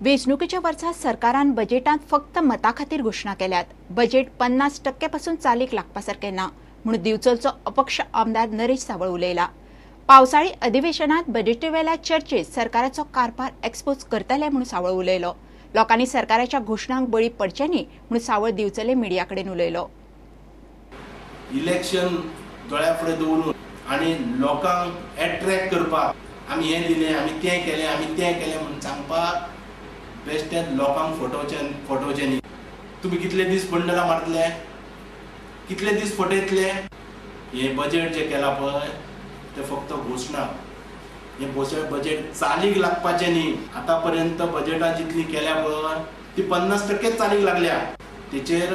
वेंचणुकेच्या वर्सा सरकारान बजेटांत फक्त मता खातीर घोशणा केल्यात. बजेट 50% पासून चालीक लागपा सारकें ना म्हूण दिवचलचो अपक्ष आमदार नरेश सावळ उलयला. पावसाळी अधिवेशनात बजेटीवेल्या चर्चेत सरकाराचो कारभार एक्सपोज करतले म्हूण सावळ उलयलो. लोकांनी सरकाराच्या घोशणांक बळी पडचे न्ही म्हूण सावळ दिवचले मिडिया कडेन उलयलो. इलेक्शन दोळ्या फुडें दवरून आनी लोकांक एट्रॅक्ट करपाक आमी हें दिलें, आमी तें केलें, आमी तें केलें म्हणून सांगपाक बेश्टेच लोकांक फटोवचें न्ही. तुमी कितले दीस बंडलां मारतले, कितले दीस फटयतले? हें बजेट जें केलां पळय तें फक्त घोशणा. हें बजेट चालीक लागपाचें न्ही. आतां पर्यंत बजेटां जितलीं केल्या पळय ती 50% चालीक लागल्या. तेचेर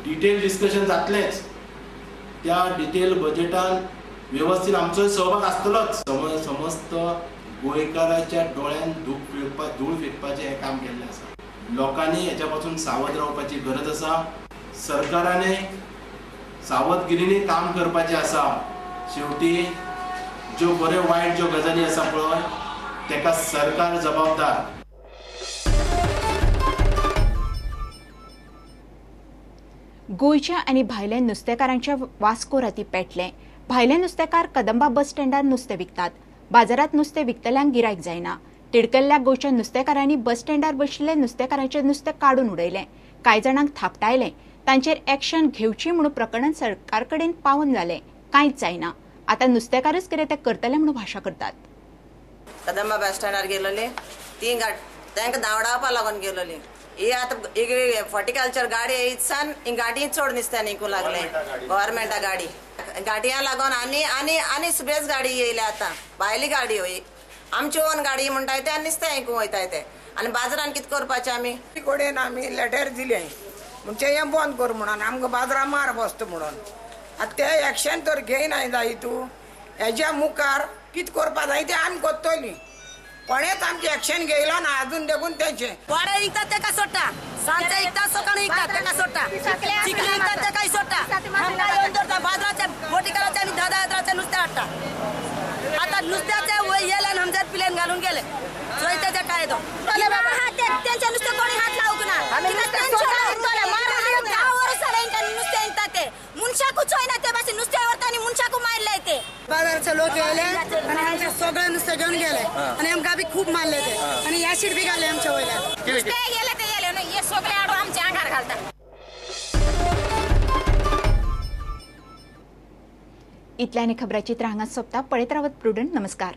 डिटेल डिस्कशन जातलेंच. त्या डिटेल बजेटान वेवस्थीत आमचोय सहभाग आसतलोच. समस्त गोंयकाराच्या डोळ्यान धूळ फेकपाचें हें काम केल्लें आसा. लोकांनी हेच्या पासून सावध रावपाची गरज आसा. सरकाराने सावधगिरीने काम करपाचें आसा. शेवटी ज्यो बऱ्यो वायट ज्यो गजाली आसा पळय तेका सरकार जबाबदार. गोंयच्या आनी भायल्या नुस्तेकारांच्या वास्को राती पेटलें. भायले नुस्तेकार कदंबा बस स्टँडार नुस्तें विकतात. बाजारात नुस्तें विकतल्यांक गिरायक जायना. तिडकल्ल्या गोंयच्या नुस्तेकारांनी बस स्टँडार बशिल्ले नुस्तेकारांचें नुस्तें काडून उडयलें. कांय जाणांक थापटायलें. तांचेर एक्शन घेवची म्हणून प्रकरण सरकार कडेन पावन जालें. कांयच जायना. आतां नुस्तेकारच कितें तें करतले म्हणून भाशा करतात. कदंबा बस स्टँडार गेलोली ती तांकां धांवडावपा लागून गेलोली. ही आतां हॉर्टिकल्चर गाडी येयतसान ही गाडी चड नुस्त्या निकूं लागले. गव्हर्मेंटा गाडी गाडयां लागून आनी आनी आनी सुबेज गाडी येयल्या. आतां भायली गाडी होय आमची ओन गाडी म्हणटाय ते आनी नुस्तें आयकूंक वयताय ते. आनी बाजारान कितें करपाचें आमी? कडेन आमी लेटर दिलें म्हणजे हें बंद कर म्हणून, आमकां बाजारां मार बसता म्हणून. आतां ते एक्शन तर घेयनाय जाय तूं. हेज्या मुखार कितें करपा जाय तें आमी करतलीं. कोणेच आमचें एक्शन घेयलो ना अजून देखून तेंचें. वाडे विकतात तेका सोडटा, सांजचे विकतात, सकाळी विकतात तेका सोडटा, चिकली विकतात तेकाय सोडटा. आमकां येवन दवरता बाजाराचे बोटीकाराचे आनी 10-10 हजाराचें नुस्तें हाडटा. आतां नुस्त्याचे येयले आनी आमचेर प्लेन घालून गेले. चोय तेजे कायदो तेंचे नुस्तें कोणी हात लावंक ना. नुस्तें विकता ते मनशाकूच चोयना ते भाशेन नुस्तें व्हरता आनी मनशाकूच मारले ते. बाजारचे लोक येयले आनी आमचे सगळे नुस्तें घेवन गेले आनी आमकां बी खूब मारले ते आनी ऍसीड बी घाले आमच्या वयल्यान. नुस्तें गेले ते गेले न्हू, हे सगळे हाडून आमच्या आंगार घालता. इतल्याने खबराचित्र हांगा सोंपता. पळयत रावत प्रुडंट. नमस्कार.